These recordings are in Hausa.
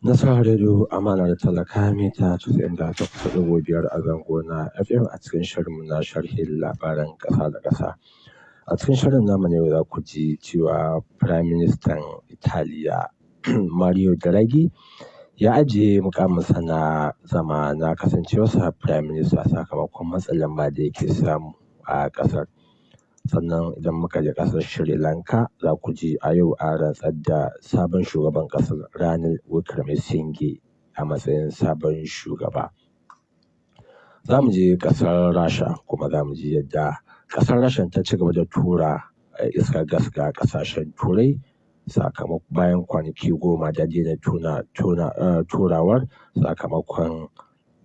Nasarar Radio Amana da Talaka mita 98.5 a zango na FM a cikin shirinmu na sharhin labaran ƙasa da ƙasa. A cikin shirin namu ne za ku ji cewa Firayim Ministan Italiya Mario Draghi ya ajiye mukaminsa na zama na kasancewarsa Firayim Minista sakamakon matsin lamba da yake samu a ƙasar. Sannan idan muka je ƙasar Sri Lanka, za ku ji a yau an rantsar da sabon shugaban ƙasar Ranil Wickremesinghe a matsayin sabon shugaba. Za mu je ƙasar Rasha, kuma za mu ji yadda ƙasar Rasha ta ci gaba da tura iskar gas ga ƙasashen Turai sakamakon bayan kwanaki 10 da daina turawar sakamakon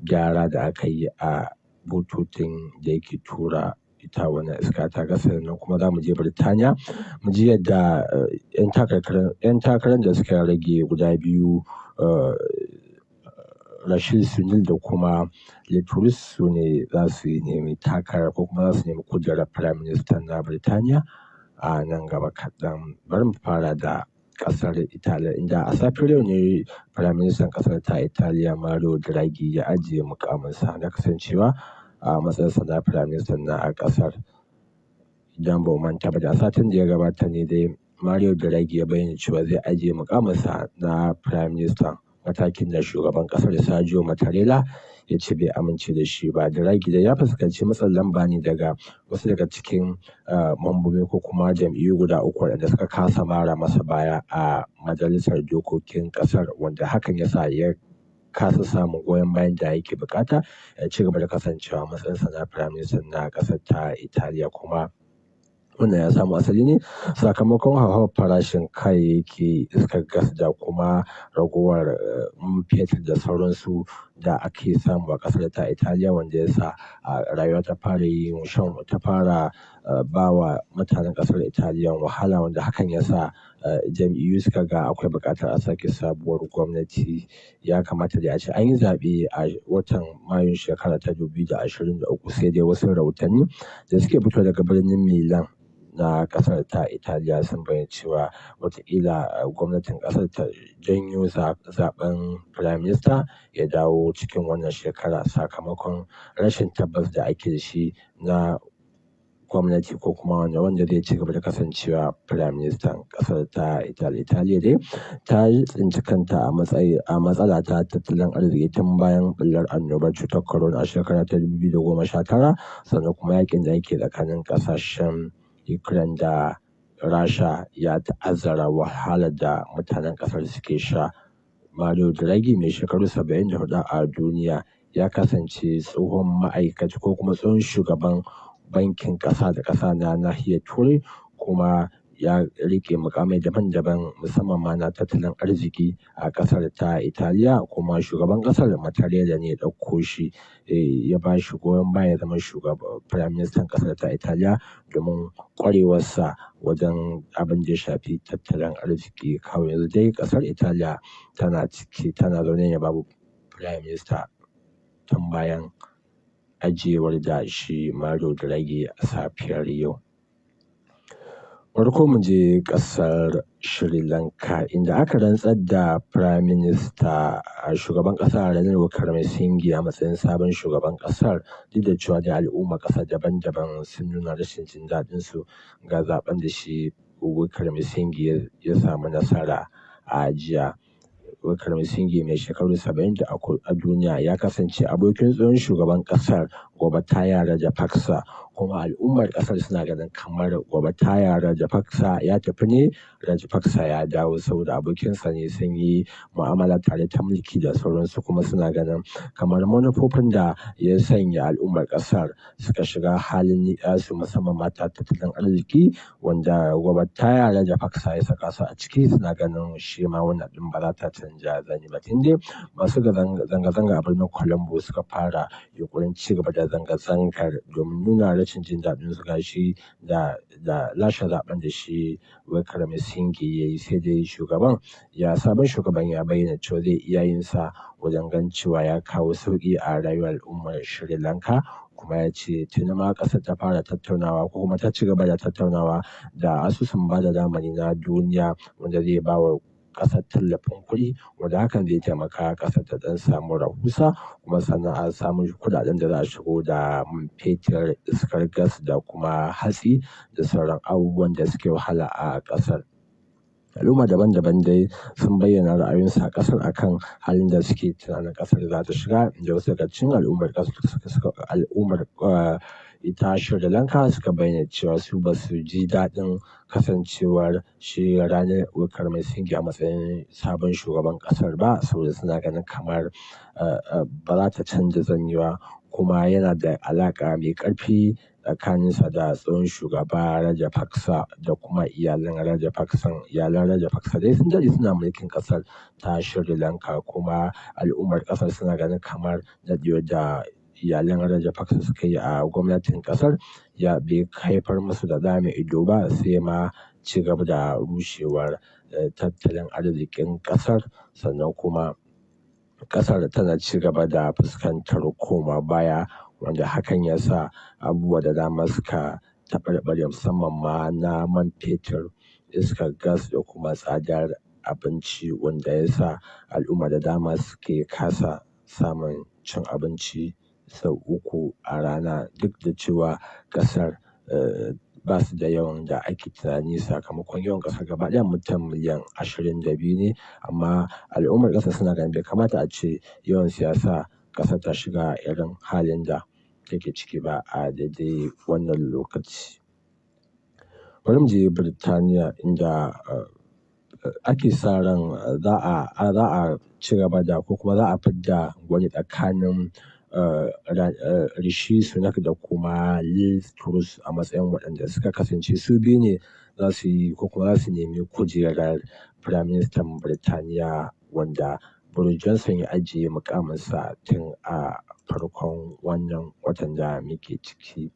gyara da aka yi a bututun da yake tura ita wannan iska ta gas. Sannan kuma za mu je Birtaniya, mu ji yadda 'yan takarar da suka rage guda biyu, Rashid Sunil da kuma Liz Truss, su ne za su nemi takara ko kuma za su nemi kujerar Firayim Ministan na Birtaniya a nan gaba kaɗan. Bari mu fara da ƙasar Italiya, inda a safiyar yau ne Firayim Ministan ƙasar ta Italiya Mario Draghi ya ajiye mukaminsa na kasancewa a matsayinsa na Firayim Ministan na ƙasar. Idan ba mu manta ba, da satin da ya gabata ne dai Mario Draghi ya bayyana cewa zai ajiye mukaminsa na Firayim Minista, matakin da shugaban ƙasar Sergio Mattarella ya ce bai amince da shi ba. Draghi dai ya fuskanci matsin lamba ne daga wasu daga cikin mambobi ko kuma jam'iyyu guda uku waɗanda suka kasa mara masa baya a majalisar dokokin ƙasar, wanda hakan ya sa ya kasa samun goyon bayan da yake bukata ya ci gaba da kasancewa matsayinsa na Firayim Ministan na ƙasar ta Italiya. Kuma wannan ya samu asali ne sakamakon hauhawar farashin kayayyaki, iskar gas da kuma ragowar fetur da sauransu da ake samu a ƙasar ta Italiya, wanda ya sa rayuwa ta fara yin shan ta fara ba wa mutanen ƙasar Italiya wahala, wanda hakan ya sa jam'iyyu suka ga akwai buƙatar a sake sabuwar gwamnati. Ya kamata da a ce an yi zaɓe a watan Mayun shekara ta 2023, sai dai wasu rahotanni da suke fito daga birnin Milan na ƙasar ta Italiya sun bayyana cewa wataƙila gwamnatin ƙasar ta janyo zaɓen Firayim Minista ya dawo cikin wannan shekara sakamakon rashin tabbas da ake da shi na gwamnati ko kuma wanda zai ci gaba da kasancewa Firayim Ministan ƙasar ta Italiya. Italiya dai ta tsinci kanta a matsala ta tattalin arziki tun bayan ɓullar annobar cutar corona a shekara ta 2019, sannan kuma yakin da yake tsakanin ƙasashen Ukraine da Rasha ya ta'azzara wahalar da mutanen ƙasar suke sha. Mario Draghi mai shekaru 74 a duniya ya kasance tsohon ma'aikaci ko kuma tsohon shugaban bankin ƙasa da ƙasa na nahiyar Turai, kuma ya rike mukamai daban-daban, musamman ma na tattalin arziki a ƙasar ta Italiya. Kuma shugaban ƙasar Mattarella ne ya ɗauko shi, ya ba shi goyon baya ya zama shugaban Firayim Ministan ƙasar ta Italiya domin ƙwarewarsa wajen abin da ya shafi tattalin arziki. Kawai yanzu dai ƙasar Italiya tana ciki tana zaune ne babu Firayim Minista tun bayan ajiyewar da shi Mario Draghi a safiyar yau. Farko mu je ƙasar Sri Lanka, inda aka rantsar da Firayim Minista, shugaban ƙasa Ranil Wickremesinghe a matsayin sabon shugaban ƙasar, duk da cewa da al'umma ƙasar daban-daban sun nuna rashin jin daɗin su ga zaben da shi Wickremesinghe ya samu nasara a jiya. Wickremesinghe mai shekaru 70 a duniya ya kasance abokin tsohon shugaban ƙasar Gotabaya Rajapaksa, kuma al'ummar ƙasar suna ganin kamar Gotabaya Rajapaksa ya tafi ne Rajapaksa ya dawo, saboda abokinsa ne, sun yi mu'amala tare ta mulki da sauransu, kuma suna ganin kamar manufofin da ya sanya al'ummar ƙasar suka shiga halin ni'yasu, musamman mata tattalin arziki wanda Gotabaya Rajapaksa ya saka su a ciki, suna ganin shi ma wannan ɗin ba za ta canja zani ba. Tun dai masu zanga-zanga a birnin Colombo suka fara yunƙurin ci gaba da zanga-zangar domin nuna rashin jin daɗin su gashi da lashe zaben da shi Wickremesinghe ya yi. Sai dai sabon shugaban ya bayyana cewa zai iya yin sa wajen ganin cewa ya kawo sauƙi a rayuwar al'ummar Sri Lanka, kuma ya ce tuni ma ƙasar ta fara tattaunawa ko kuma ta ci gaba da tattaunawa da asusun bada lamuni na duniya, wanda zai ba wa ƙasar tallafin kuɗi, wanda hakan zai taimaka ƙasar ta ɗan samu rahusa kuma sannan a samu kuɗaɗen da za a shigo da man fetur, iskar gas da kuma hatsi da sauran abubuwan da suke wahala a ƙasar. Al'umma daban daban dai sun bayyana ra'ayoyinsu a ƙasar akan halin da suke tunanin ƙasar za ta shiga. Inda wasu daga cikin al'ummar ƙasar suka al'ummar ita Sri Lanka suka bayyana cewa su ba su ji daɗin kasancewar shi Ranil Wickremesinghe a matsayin sabon shugaban ƙasar ba, saboda suna ganin kamar ba za ta canza zani ba, kuma yana da alaƙa mai ƙarfi tsakaninsa da tsohon shugaba Rajapaksa da kuma iyalan Rajapaksan. Iyalan Rajapaksa dai sun daɗe suna mulkin ƙasar ta Sri Lanka, kuma al'ummar ƙasar suna ganin kamar daɗewar da iyalan Rajapaksa suka yi a gwamnatin ƙasar ya bai haifar musu da ɗa mai ido ba, sai ma ci gaba da rushewar tattalin arzikin ƙasar. Sannan kuma ƙasar tana ci gaba da fuskantar koma baya, wanda hakan ya sa abubuwa da dama suka taɓarɓare, musamman ma na man fetur, iskar gas da kuma tsadar abinci, wanda ya sa al'umma da dama suke kasa samun cin abinci sau uku a rana, duk da cewa ƙasar ba su da yawan da ake tunani. Sakamakon yawan ƙasar gaba ɗaya mutum miliyan 22 ne, amma al'ummar ƙasar suna ganin bai kamata a ce yawan siyasa ƙasar ta shiga irin halin da take ciki ba a daidai wannan lokaci. Bari mu je Birtaniya, inda ake sa ran za a ci gaba da ko kuma za a fidda gwani tsakanin Rishi Sunak da kuma Liz Truss a matsayin waɗanda suka kasance su biyu ne za su yi ko kuma za su nemi kujerar Firaministan Birtaniya, wanda Boris Johnson ya ajiye muƙaminsa tun a farkon wannan watan da muke ciki.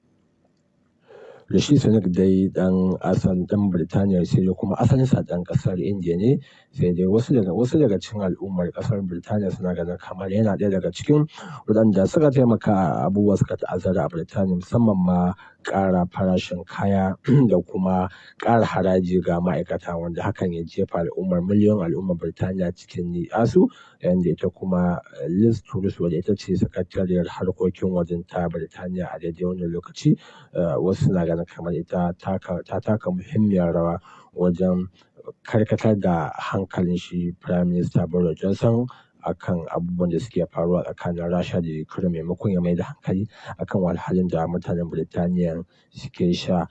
Rishi Sunak dai ɗan asalin ɗan Birtaniya, sai dai kuma asalinsa ɗan ƙasar Indiya ne. Sai dai wasu daga cikin al'ummar ƙasar Birtaniya suna ganin kamar yana ɗaya daga cikin waɗanda suka taimaka abubuwa suka ta'azzara a Birtaniya, musamman ma ƙara farashin kaya da kuma ƙara haraji ga ma'aikata, wanda hakan ya jefa al'ummar miliyoyin al'ummar Birtaniya cikin ni'yasu. Yayin da ita kuma Liz Truss, wadda ita ce sakatariyar harkokin wajen ta Birtaniya a daidai wannan lokaci, wasu suna ganin kamar ita ta taka muhimmiyar rawa wajen karkatar da hankalin shi Prime Minister Boris Johnson akan abubuwan da suke faruwa tsakanin Rasha da Ukraine, maimakon ya mai da hankali akan wahalhalun da mutanen Birtaniya suke sha,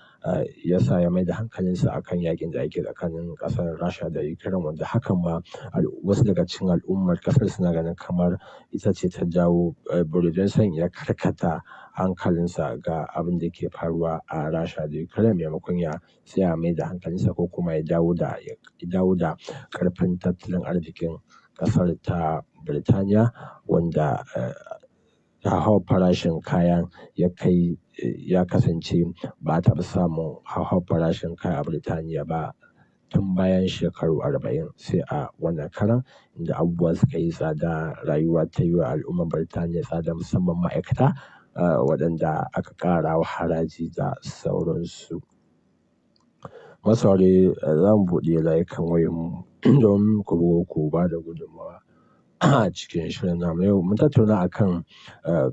ya sa ya mai da hankalinsa akan yakin da ake tsakanin ƙasar Rasha da Ukraine, wanda hakan ma wasu daga cikin al'ummar ƙasar suna ganin kamar ita ce ta jawo Boris Johnson ya karkata hankalinsa ga abin da ke faruwa a Rasha da Ukraine, maimakon ya tsaya mai da hankalinsa ko kuma ya dawo da ƙarfin tattalin arzikin ƙasar ta Birtaniya, wanda hauhawar farashin kayan ya kai ya kasance ba a taɓa samun hauhawar farashin kaya a Birtaniya ba tun bayan shekaru 40 sai a wannan karan, inda abubuwa suka yi tsada, rayuwa ta yi wa al'ummar Birtaniya tsada, musamman ma'aikata waɗanda aka ƙara wa haraji da sauransu. Masu saurare, za mu buɗe layukan wayoyinmu don ku bugo ku ba da gudummawa a cikin shirin namu yau. Mun tattauna akan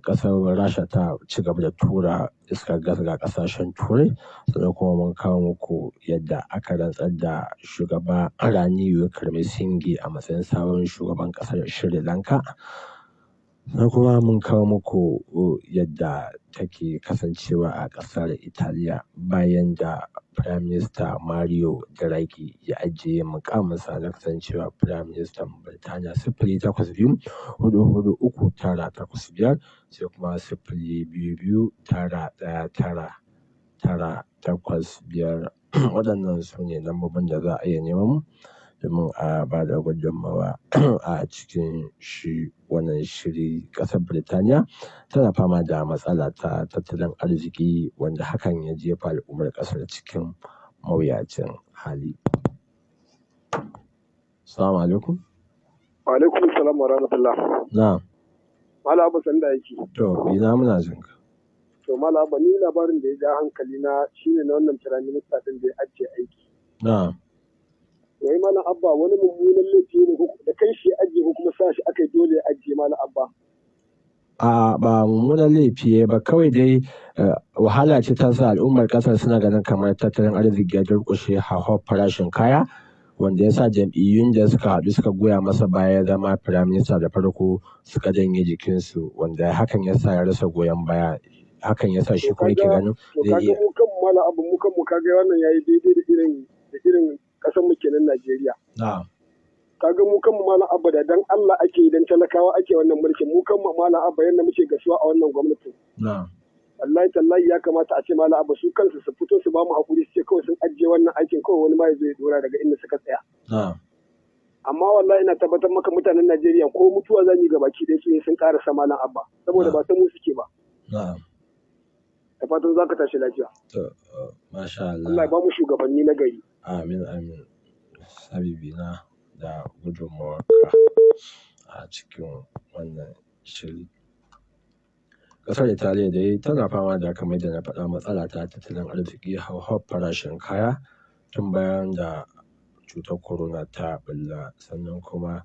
ƙasar Rasha ta ci gaba da tura iskar gas ga ƙasashen Turai, sannan kuma mun kawo muku yadda aka rantsar da shugaba Ranil Wickremesinghe a matsayin sabon shugaban ƙasar Sri Lanka. Sannan kuma mun kawo muku yadda take kasancewa a ƙasar Italiya bayan da Prime Minister Mario Draghi ya ajiye muƙaminsa na kasancewa Prime Minister Birtaniya. 082443985, sai kuma 022919985. Waɗannan su ne lambobin da za a iya neman mu domin a ba da gudummawa a cikin shi wannan shiri. Ƙasar Birtaniya tana fama da matsala ta tattalin arziki, wanda hakan ya jefa al'ummar ƙasar cikin mawuyacin hali. Salamu alaikum. Wa alaikum salam wa rahmatullah. Na'am. Malam Abba, sannu da aiki. To, ina muna jin ka. To, Malam Abba, ni labarin da ya ja hankali na shine na wannan Prime Minister din da ya ajiye aiki. Na'am. Wai Malam Abba wani mummunan laifi ne da kai shi ajiye ko kuma sa shi aka yi dole ya ajiye Malam Abba. A ba mummunan laifi ba kawai dai wahala ce ta sa al'ummar kasar suna ganin kamar tattalin arziki ya durƙushe hauhawar farashin kaya wanda ya sa jam'iyyun da suka haɗu suka goya masa baya ya zama firaminista da farko suka janye jikinsu wanda hakan ya sa ya rasa goyon baya hakan ya sa shi To kuma yake kaga ganin to zai kaga iya mu kanmu Malam Abba mu kanmu kaga wannan yayi daidai da irin ƙasar mu kenan Najeriya. Na'am. Kaga mu kanmu Malam Abba da dan Allah ake yi dan talakawa ake wannan mulkin mu kanmu Malam Abba yanda muke gasuwa a wannan gwamnatin. Na'am. Wallahi tallahi ya kamata a ce Malam Abba su kansu su fito su ba mu hakuri su ce kawai sun ajiye wannan aikin kawai wani ma ya zo ya dora daga inda suka tsaya. Na'am. Amma wallahi ina tabbatar maka mutanen Najeriya ko mutuwa zan yi gabaki ɗaya su ne sun ƙarasa Malam Abba saboda Na'am. ba ta mu suke ba. Na'am. Da fatan za ka tashi lafiya. To masha Allah Allah. ya ba mu shugabanni na gari. Amin amin. Habibina da gudunmawarka a cikin wannan shiri. Ƙasar Italiya dai tana fama da kamar yadda na faɗa matsala ta tattalin arziki hauhawar farashin kaya tun bayan da cutar corona ta ɓulla sannan kuma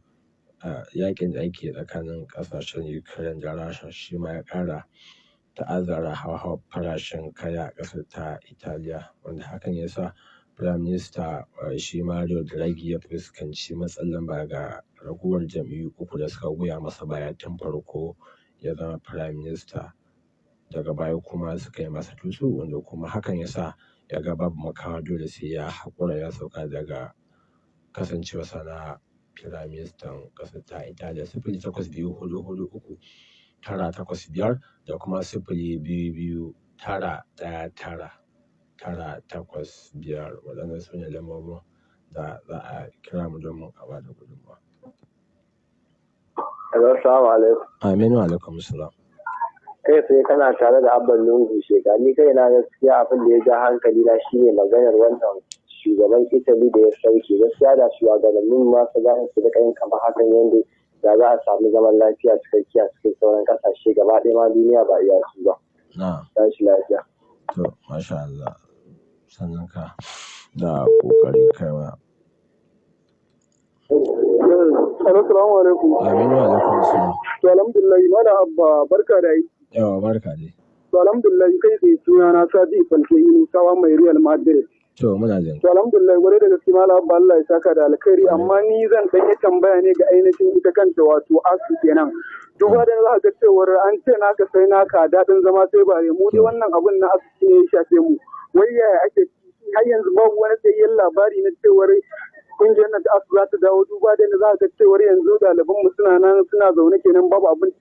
yaƙin da ake tsakanin ƙasashen Ukraine da Rasha shi ma ya ƙara ta'azzara hauhawar farashin kaya a ƙasar ta Italiya wanda hakan ya sa Prime Minister shi Mario Draghi ya fuskanci matsin lamba ga raguwar jam'iyyu uku da suka goya masa baya tun farko ya zama Prime Minister daga baya kuma suka yi masa tutsu wanda kuma hakan ya sa ya ga babu makawa dole sai ya haƙura ya sauka daga kasancewarsa na Prime Minister ƙasar ta Italiya. 08244398 5 da kuma 02291998 5 waɗannan su ne lambobin da za a kira mu domin a ba da gudunmawa. Hello, assalamu alaikum. Aminu alaikum salam. Kai tsaye kana tare da Abban Lungu Sheka. Ni kai na gaskiya abin da ya ja hankali na shine maganar wannan shugaban Italy da ya sauke. Gaskiya da shugabannin ma su gane su rika yin kamar hakan yanda da za a samu zaman lafiya cikakkiya cikin sauran kasashe gaba ɗaya ma duniya ba iya su ba. Na'am. Tashi lafiya. To masha Allah. Sannan ka da ƙoƙari kai ma. Assalamu alaikum. Aminu alaikum salam. To alhamdulillah Malam Abba barka da aiki. Yawa barka dai. To alhamdulillah kai tsaye suna na Sadi Falke Inusawa mai Real Madrid. To muna jin To alhamdulillah gwarai da gaske Malam Abba Allah ya saka da alkhairi Amin. amma ni zan dan yi tambaya ne ga ainihin ita kanta wato ASU kenan. Duba da za ka ga cewar an ce naka sai naka daɗin zama sai bare mu dai To wannan abun na ASU ne ya shafe mu. Wai yaya ake ciki har yanzu babu wani tsayayyen labari na cewar kungiyar nan ta ASU za ta dawo duba da za ka ga cewar yanzu ɗaliban mu suna nan suna zaune kenan babu abin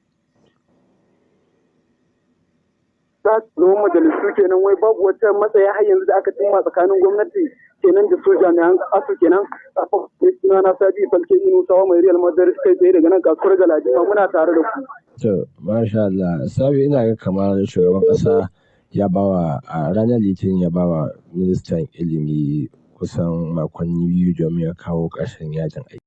za su zama majalisu kenan wai babu wata matsaya har yanzu da aka cimma tsakanin gwamnati kenan da su jami'an asu kenan a suna na Sabi Falke Inusawa mai Real Madrid kai tsaye daga nan kasuwar Galadima muna tare da ku. To, masha Allah. Sabi ina ga kamar shugaban ƙasa ya bawa a ranar Litinin ya bawa ministan ilimi kusan makonni 2 domin ya kawo ƙarshen yajin aiki.